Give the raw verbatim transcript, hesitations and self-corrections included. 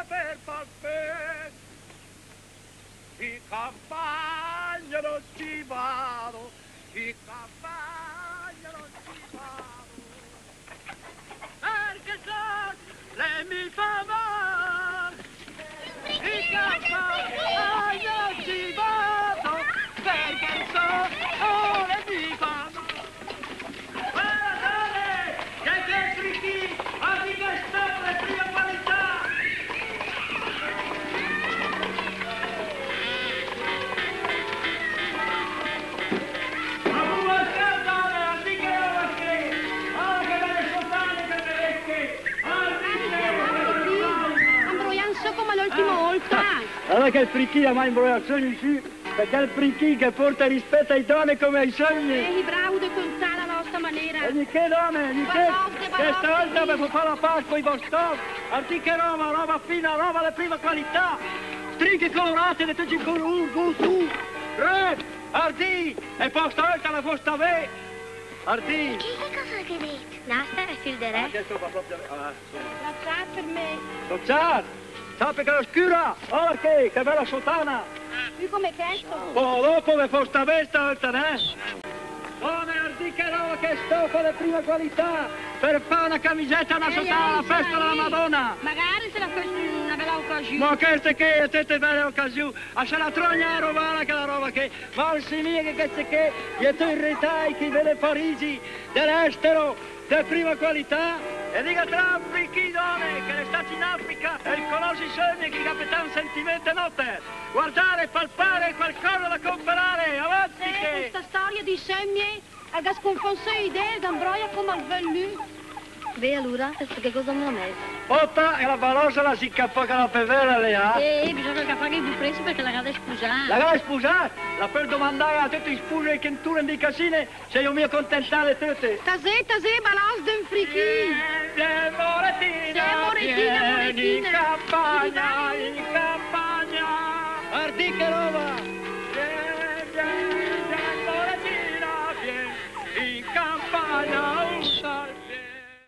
Per palpé, in campagna non ci vado, in campagna non ci vado, perché so le mi fa mal. In campagna non ci vado, perché so le mi fa mal. Guarda, dai, che te frichi, oggi che sta per prima qualità. Ma come scaldare, oggi che roba che, ah, che belle sottane, che belle vecchie, ah, sì, sì, sì, imbroià sö come l'ultima volta. Guarda che el frichi l'ha mai imbroià sö, sì. Perché el frichi che porta rispetto ai done come ai sèmie. Eh, bravo de contà la nostra manera. E di che done, di che? Che stavolta ve fó fà la paz coi vostè. Ardì che roba, roba fina, roba de prima qualità. Stringhe colorate de töcc i colùr, su, su. Re, ardì, e pò stavolta la fó stà bé. Ardì. E che, che cosa che dite? Nasta e fil de re. Ah, questo va proprio, ah, insomma. La ciar per me. La ciar? Sa perché l'è scüra? Guarda che, che bella sotana! Piö come chesto? Oh, dopo ve fó stà bé sta volta, né? Done, ardì che roba, che stofa de prima qualità, per fà una camiseta, una sotana, la festa della Madonna! Magari se la fó una bella occasiù. Ma cheste che, töte belle occasiù, a se la troa a roba, che la roba che, ma sì mia che cheste che, i è töcc i retai che i vé de Parigi, de l'estero, de prima qualità, e dighe, tra frichi, done, che l'è stat in Africa, e i conòs i sèmie, che i gh'à petà un sentimento, no te? Guardare, palpare, qualcosa da comperare, avanti. Sì, che questa storia di sèmie, al gh'à sconfà sö i idee, al imbroia come al völ lü. Beh, alura, e che cosa me la mèt? Ota, e la balosa la s'è capàt che la pövera l'è, eh? Eh, bisògna che la faga pü prest perché la gh'à de spusà. La gh'à de spusà? La pöl domandà a töte i spuse che 'nturen di casine, se i öl mia contentà de töte. Tasé, tasé, balòs de 'n frichì. Eh, eh, Moretina, sì, Moretina, vien in Moretina. Campagna.